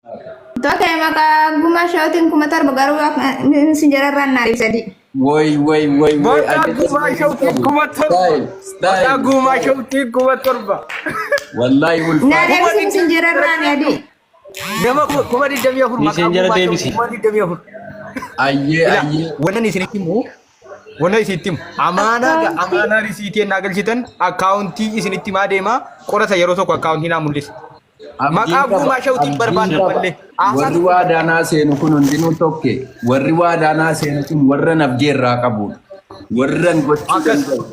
Tokko maqaa gumaa shawtiin 7,000 garuu misinjararraan naa deebisadi. Woy woy woy woy. Maqaa gumaa shawtiin 7,000. Style Maqaa style. gumaa shawtiin 7,000. Wallahi Naa ulfaadha. deebisi misinjararraan adii. Nama 24,000 maqaa Messenger gumaa deebisi. shawtiin 24,000. Ayyee Ila ayyee. wannan isinitti himu wannan isinitti himu amaanaa amaanaa risiitii ennaa galchitan akkaawuntii isinitti himaa deemaa qorata yeroo tokko akkaawuntii naa mul'isa. Maqaa gumaa shawtiin barbaadna malee. Warri waadaanaa seenu kun hundinuu tokke. Warri waadaanaa seenu kun warra nafgee irraa qabudha. Warra gochuu Akkas. danda'u.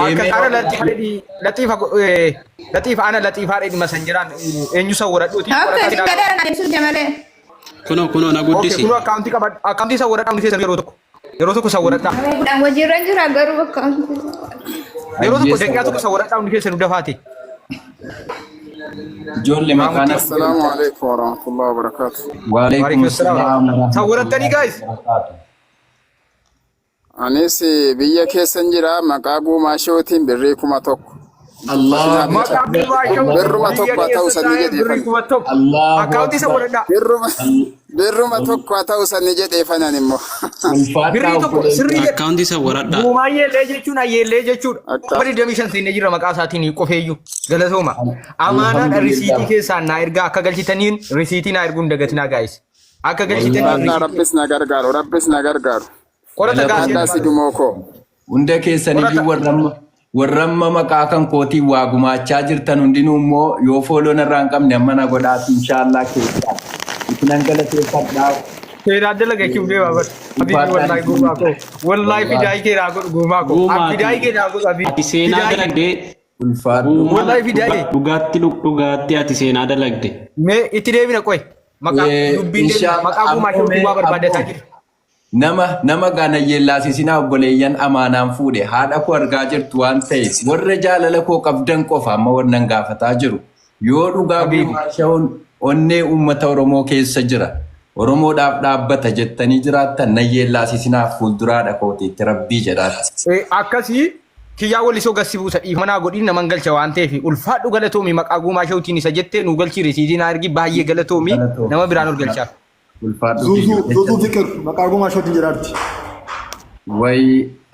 Akkas ana latiifa latiifa ana latiifaa dhedhima san jiraan eenyu sawwaradhuuti. Akka isin gadaan naa deebisuu malee. Kunoo kunoo na Okay, guddisi. kunoo akkaawuntii qabadhu. Akkaawuntii sawwaradhaa hundi keessan yeroo tokko. Yeroo tokko sawwaradhaa. Hojiirra jira garuu bakka. Yeroo tokko daqiiqaa tokko sawwaradhaa hundi keessan dafaati. Ijoollee maqaan Assalamu alaikum warahmatullahi wabarakatuh. Waalaikum salaam. Sawwarattanii guys. Anis biyya keessan jira maqaa guumaa shootiin birrii 1,000. Allah Maqaa gumaa shawtiin Birruma tokko haa ta'u sanii birrii jedheefan. 1,000. Allahu Akkaawuntii Akbar. sawwaradhaa. Birruma birruma tokko haa ta'u sanii jedheefanan immoo. Ulfaadhaa Birrii tokko sirrii jedhe. Akkaawuntii isa waradhaa. Gumaayyeellee jechuun ayyeellee jechuudha. Akka- 25,000 seennee jirra maqaa isaatiin qofeeyyuu. Galatooma. Amaanaadha risiitii keessaan naa ergaa akka galchitaniin risiitii naa erguun dagatinaa gaa'is. Akka galchitaniin Ulfaadhaa risiitii. rabbis na gargaaru rabbis na gargaaru. Qorata Ulfaadhaa gaasee. si dumoo koo. Hunda keessaniyyuu warra amma warra amma maqaa kan kootiin waa gumaachaa jirtan hundinuu immoo yoo fooloo narraa hin qabne amma na godhaati inshaallah keessaa. Isinan galateeffadhaa. Seeraan dalaga jechuun deemaa bara. Habibi wallahi gumaa koo. Wallahi fidaayii kee naa godhu gumaa koo. Gumaa Fidaayii kee naa godhu habibi. Ati seenaa Fidaayii kee. dalagdee. Ulfaadhu. Gumaa Wallahi fidaayii. dhugaatti dhugaatti ati seenaa dalagde. Mee itti deebina qoy. Maqaa dubbiin deebina. Maqaa gumaa Ammoo shootii waa barbaadataa ammoo jira. Nama nama gaana yeellaasisinaa obboleeyyan amaanaan fuudhe haadha koo argaa jirtu waan ta'eef warra jaalala koo qabdan qofa amma wannan gaafataa jiru. Yoo dhugaa Habibi. gumaa sha'uun onnee uummata Oromoo keessa jira. Oromoodhaaf dhaabbata jettanii jiraattan nan yeellaasisinaaf fuulduraadha kootiitti rabbii jedhaatti. Akkasii kiyyaa wallisoo gassi buusa dhiifama naa godhiin naman galcha waan ta'eef ulfaadhu galatoomi maqaa gumaa shawtiin isa jettee nu galchii risiitii naa ergi baay'ee galatoomi Galatoomi. nama biraan ol galchaaf. Ulfaadhu Zuuzuu kiyyoo. Zuuzuu Fiqir maqaa gumaa shootiin jedhaarti. Way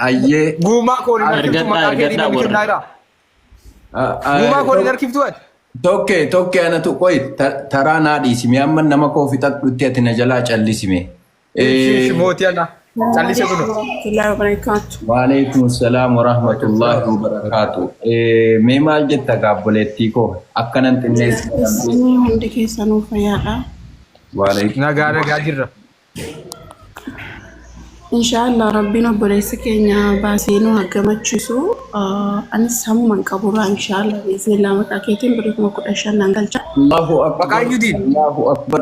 ayyee. Guumaa koon hin harkiftu Ergadhaa maqaa keetiin ergadhaa namni warra. kennaa jira. Guumaa koon hin harkiftu ati. Tokke tokke anatu qoy taraa naa dhiisime amma nama koo fixadhutti ati na jalaa callisime. Ishi mootii ana. Callise kuno. Warahmatullahi wabarakatuh. Waalaikum salaam wa rahmatullahi wa barakaatu. Mee maal jetta gaabboleettii koo akkanan xinneessi Isin hundi keessanuu fayyaadha. Waalaikum. Nagaa nagaa jirra. Inshaallah rabbiin obboleessa keenya baasee nu haa gammachiisu. Anis hamuma hin qaburraa inshaallah biiznillaa maqaa keetiin birrii 15,000 nan galcha. Allahu akbar. Maqaa eenyutiin? Allahu akbar.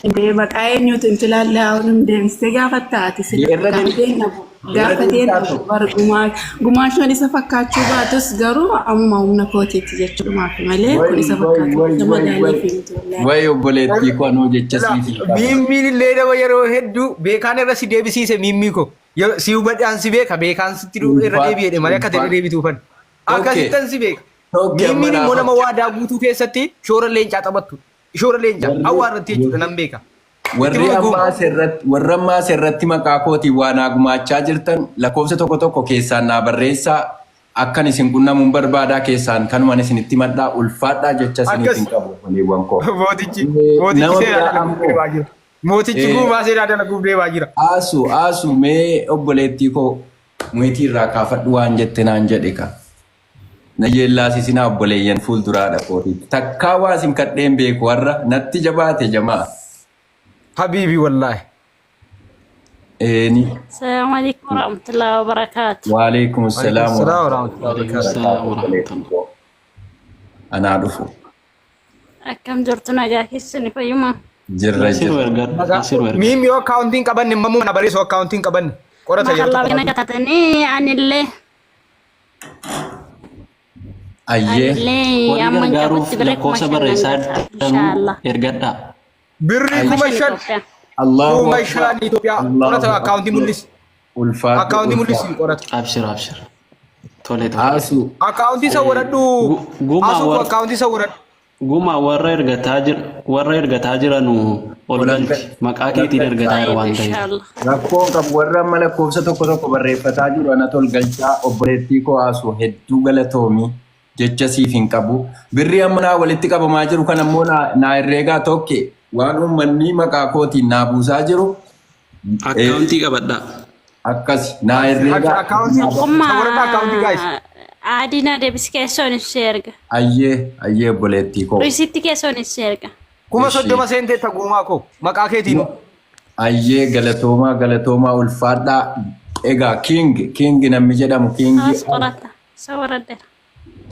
Indee maqaa eenyuutiin filaallee haa'uun deemsitee gaafatta ati sila Irra gaafatee nabu gaafatee nabu bar gumaa gumaashoon isa fakkaachuu baatus garuu ammuma humna kootiitti jechuudhumaaf malee kun isa fakkaatu isa madaalii fi miti wallaahi. Way obboleettii koo anoo jecha siif hin qabu. Miimmiin illee nama yeroo hedduu beekaan irra si deebisiise miimmii koo. Si hubadhaan si beeka beekaan sitti irra deebi'edhe malee akka irra deebituufan. Akkasittan si beeka. Tokkee Miimmiin immoo nama amma waadaa guutuu keessatti shoora leencaa taphattu. Shoora leencaa hawaa irratti jechuudha nan beeka. Warri Itti ammaa asirratti warri ammaa asirratti maqaa kootiin waa naa gumaachaa jirtan lakkoofsa tokko tokko keessaan naa barreessaa akkan isin qunnamuun barbaadaa keessaan kanumaan isinitti madhaa ulfaadhaa jecha isiniif Akkas. hin qabu obboleewwan koo. Mootichi mootichi Nama seeraa biraa dalaguuf ammoo deemaa jira. Mootichi guumaa seeraa dalaguuf deemaa jira. Aasu aasu mee obboleettii koo muyitii irraa kaafadhu waan jette naan jedhe ka. Na yeellaasisinaa obboleeyyan fuulduraadha kootiitti. Takkaa waa isin kadheen beeku warra natti jabaate jamaa. Habiibi wallaahi. Eeni. Assalamu alaikum warahmatullahi wabarakatuh. Waalaikum salaam Waalaikum salaam warahmatullahi wabarakatuh. obboleettii koo. Anaa dhufu. Akkam jirtu nagaa keessani fayyuma? Jirra Nasiru jirra. ergadhu. Nasiru ergadhu. Miimmi yoo akkaawuntiin qabanne mamuu na barreessu akkaawuntiin qabanne. Qorata yeroo Maashaallah tokko. nagaa taatanii anillee Ayyee. anillee Warri amman gargaaruuf qabutti birrii kuma lakkoofsa shan nan barreessaa galcha jirtanuu inshaallah. ergadhaa. Birrii Ayyee. kuma Shan shan. Itoophiyaa. Allahu Kuma akbar. shan Itoophiyaa. Qorata Allahu akkaawuntii akbar. mul'isi. Ulfaadhu Akkaawuntii mul'isi ulfaadhu. qorata. Abshir abshir. Tole tole. Aasu Akkaawuntii isa waradhu. Gumaa Asuu warra akkaawuntii isa waradhu. Gumaa warra ergataa jir warra ergataa jiranu ol galchi. Maqaa keetiin ergataa jiru waan ta'eef. Inshallah. Rakkoon qabu warra amma lakkoofsa tokko tokko barreeffataa jiru anatu ol galchaa. Obboleettii koo haasoo hedduu galatoomii, jecha siif hin qabu. Birrii amma naa walitti qabamaa jiru kan ammoo naa herreegaa tokke waan uummanni maqaa kootiin naa buusaa jiru. Akkaawuntii qabadhaa. Akkas naa herreegaa. Akkaawuntii Tokkummaa warra akkaawuntii guys. Aadii na deebisi, keessoon ibsi erga. Ayyee, obboleettii koo. Risiitti keessoon ibsi erga. 30,000 seenteetta, guumaa koo, maqaa keetiin. Ayyee, galatoomaa, galatoomaa, ulfaadhaa. Egaa King namni jedhamu King. As qorata. Isa waraddeera.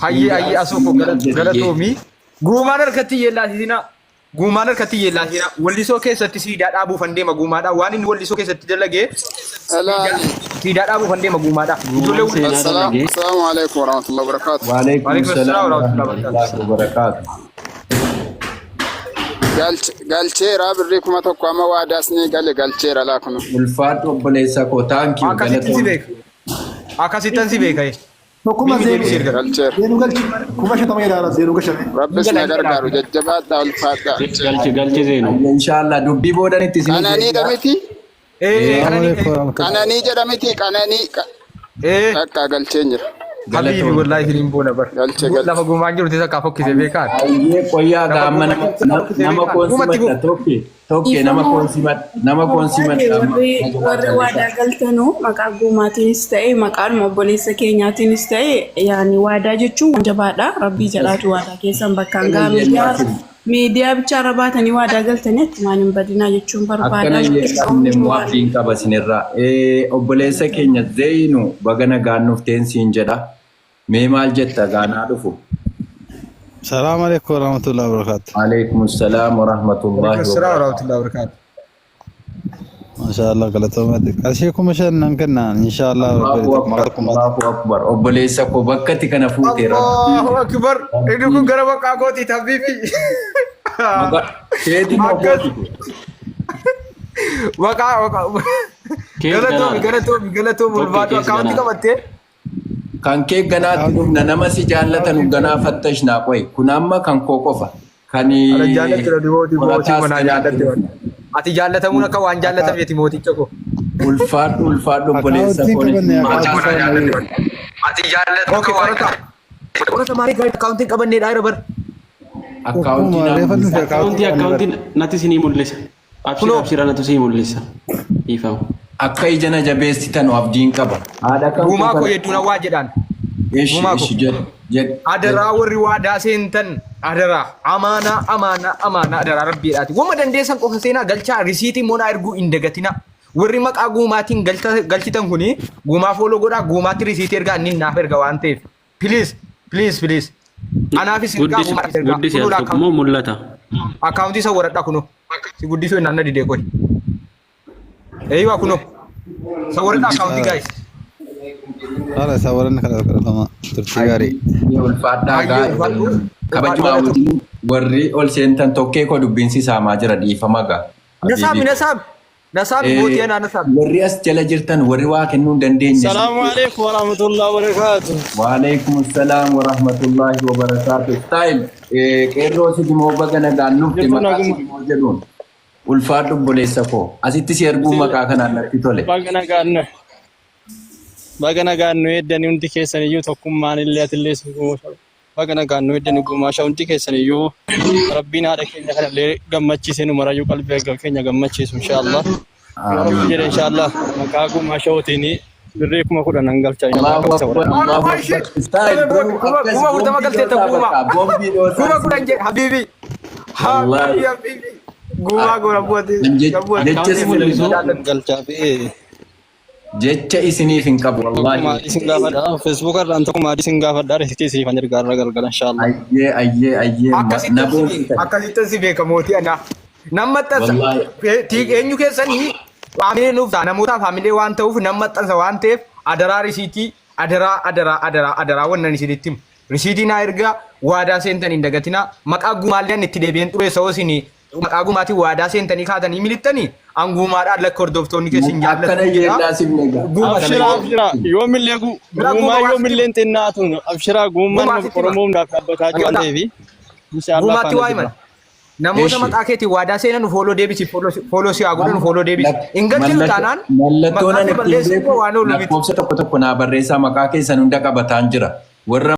Hayyee, asoo koo, galatoomii. Guumaan harkatti yeellaasisinaa. Guumaan harkatti yeellaasisinaa. Wallisoo keessatti siidaa dhaabuufan deema guumaadha. Waan inni wallisoo keessatti dalagee Ilaali. siidaa dhaabuufan deema guumaadha. Ijoollee Guumaan seenaa dalagee. Assalaamu alaikum warahmatullahi wabarakatuh. Waalaikum Waalaikum salaam salaam warahmatullahi warahmatullahi wabarakaatu. Galcheera birrii 1000 amma waadaas ni gale, galcheera laa kunu. Ulfaadhu obboleessa koo, thank you. Akkasitti si beeka. Akkasittan si beeka. Tokkummaa Mimi deebisee zeenuu. erga. Galcheera. Zeenuu galchi. 50,000 jedhaa zeenuu gashame. Rabbis na gargaaru, jajjabaadhaa, ulfaadhaa. Galchi, galchi seenu. Inshaallah dubbii boodanitti isin Qananiidha miti? Ee, qananii. Qananii jedha miti? Qananii akka galcheen jira. Habiibi, wallahi isiniin boona bar. Galche, galche. Lafa guumaan jiru takka fokkise beekaan. Ayyee, qoyyaa gaama nama koon simadha, tokke tokke nama koon simadha, nama koon simadha. Warri waadaa galtanuu maqaa guumaatiinis ta'e, maqaanuma obboleessa keenyaatiinis ta'e, yaani waadaa jechuun waan jabaadha. Rabbii jedhaatu waadaa keessan bakkaan gahaa. Miidiyaa bichaarra baatanii waadaa galtanii achumaan hin badinaa jechuun barbaada. Akkana yeedhamne immoo abdiin qaba isinirraa. Obboleessa keenya Zeynu, baga nagaan nuuf teensiin jedha. Mee maal jetta gaanaa dhufu? Salaamu alaikum warahmatullahi wabarakatuh. Alaikum salaam wa rahmatullahi wa Assalamu barakatuh. warahmatullahi wabarakatuh. Masha Allah, galatoomatti. Qarshii 5000 nan kenna inshallah. Allahu akbar, Allahu akbar. Obboleessa koo, bakkatti kana fuute Rabbi. Allahu akbar. Inni kun gara maqaa kooti, habiibi. Keeti moo Akkas. kooti? Maqaa. Kees Galatoomi, ganaadha. galatoomi, galatoomi, Tokko ulfaadhu kees akkaawuntii ganaadha. qabattee. Kan kee ganaatti dhufna, nama si jaallatan ganaa fattashnaa qoy. Kun amma kan koo qofa. Kan Ana jaallachuudha mootii mootii qorataas manaa ganaatti jaallatte. dhufna. Ati jaallatamuun akka waan jaallatameeti, mooticha koo. Ulfaadhu, ulfaadhu, obboleessa Akkaawuntiin koo. qabanne, akkaawuntii qabanne. Ati jaallatamu. Okay, qorata. Qorata maalii gaarii akkaawuntiin qabanneedha jira bar. Akkaawuntii Akkuma naa reefa mul'isa. dhufe Akkaawuntii akkaawuntii akkaawuntii natti isinii mul'isa. Abshira. Kunoo. Abshira, natti isinii mul'isa. Dhiifama. Akka ija na jabeessitan abdiin qaba. Haadha kan Gumaa koo hedduun hawaa jedhaan. Ishi Gumaa koo. ishi, jedh jedh. Adaraa, warri waadaa seentan, adaraa, amaanaa, amaanaa, amaanaa, adaraa rabbiidhaati. Wama dandeessan qofa seenaa galchaa, risiitii moonaa erguu hin dagatina. Warri maqaa guumaatiin galchitan kuni guumaa follow godhaa, guumaatti risiitii ergaa, inni naaf erga waan ta'eef. Please, please, please. Anaafis ergaa, Guddisi guumaatti ergaa. guddisi Kunoo al tokko immoo mul'ata. Akkaawuntii isa waradha kunoo. Si guddisuu hin naanna didee koyi. Eeyyuu, kunoo. Isa waradha akkaawuntii, guys. Haala isaa warra kana kadhatama turtii gaarii. Ulfaadhaa. Baay'ee ulfaadhu. Kabajumaa wajjin warri ol seentan, tokkee koo dubbiinsi saamaa jira, dhiifama gaa. Nasaami, nasaami. Nasaami, mootii anaa nasaami. Warri as jala jirtan, warri waa kennuu hin dandeenye. Salaamu alaikum warahmatullahi wabarakatuh. Waalaikum salaam wa rahmatullahi wa barakaatu. Style qeerroo Sigimoo, baga nagaan nufti Jirtu maqaa naguma. Sigimoo jedhuun. Ulfaadhu obboleessa koo. Asitti si arguun maqaa kanaan natti tole. Baga nagaan nu. Baga nagaan nu eeddanii hundi keessan iyyuu, tokkummaan illee atillee Sigimoo. Baga nagaan nu eeddanii gumaasha hundi keessan iyyuu, Rabbiin haadha keenya kanallee gammachiisee nu marayyuu qalbii keenya gammachiisu inshaallah. Rabbi jedhe inshaallah maqaa gumaasha hootiin birrii 10,000 nan galcha inshaallah. Allahu akbar, Allahu akbar. Style garuu akkas 40,000 boombii galteetta dhoosaa guuma. bakka boombii dhoosaa. 10,000 jedhe habiibi. Wallahi. Habiibi, habiibi. Guumaa goona bu'ate. Jecha Akkaawuntii mul'isu. Galchaa fi Jecha isiniif hin qabu tokkuma wallahi. isin gaafadha. Facebook irraan tokkuma isin gaafadha. Risiitii isiniif an ergaa irra galgala inshaallah. Ayyee, ayyee, ayyee, na Akkasittan si boonsitan. akkasittan si beeka, mootii anaa. Nan maxxansa. Wallahi. Eenyu keessanii haamilee nuuf ta'a, namootaaf haamilee waan ta'uuf nan maxxansa waan ta'eef, adaraa risiitii, adaraa, adaraa, adaraa, adaraa, wannan isinitti himu. Risiitii naa ergaa, waadaa seentan hin dagatinaa. Maqaa gumaallee itti deebi'een xureessa, hoo isin maqaa gumaatiin waadaa seentanii kaatanii milittanii anguumaadhaan lakka hordoftoonni keessan Akkana jaallatu jedha. yeellaa sifne egaa. Guuma Abshiraa, abshiraa, yoomillee Bira guumaa guuma yoomillee xinnaa tun, abshiraa, guumaan Guumaa sitti hima. Oromoo hundaaf dhaabbataa jiru waan ta'eefi. Inshaallah Guumaatti faana waa himan. jirra. Namoota Eshi. maqaa keetiin waadaa seenan fooloo deebisi fooloo si haa godhan fooloo deebisi. Hin galchinu taanaan Mallattoon maqaa ani kee ittiin balleessuun beeku waan oolu miti. lakkoofsa tokko tokko naa barreessaa maqaa keessan hunda qabataan jira. Warra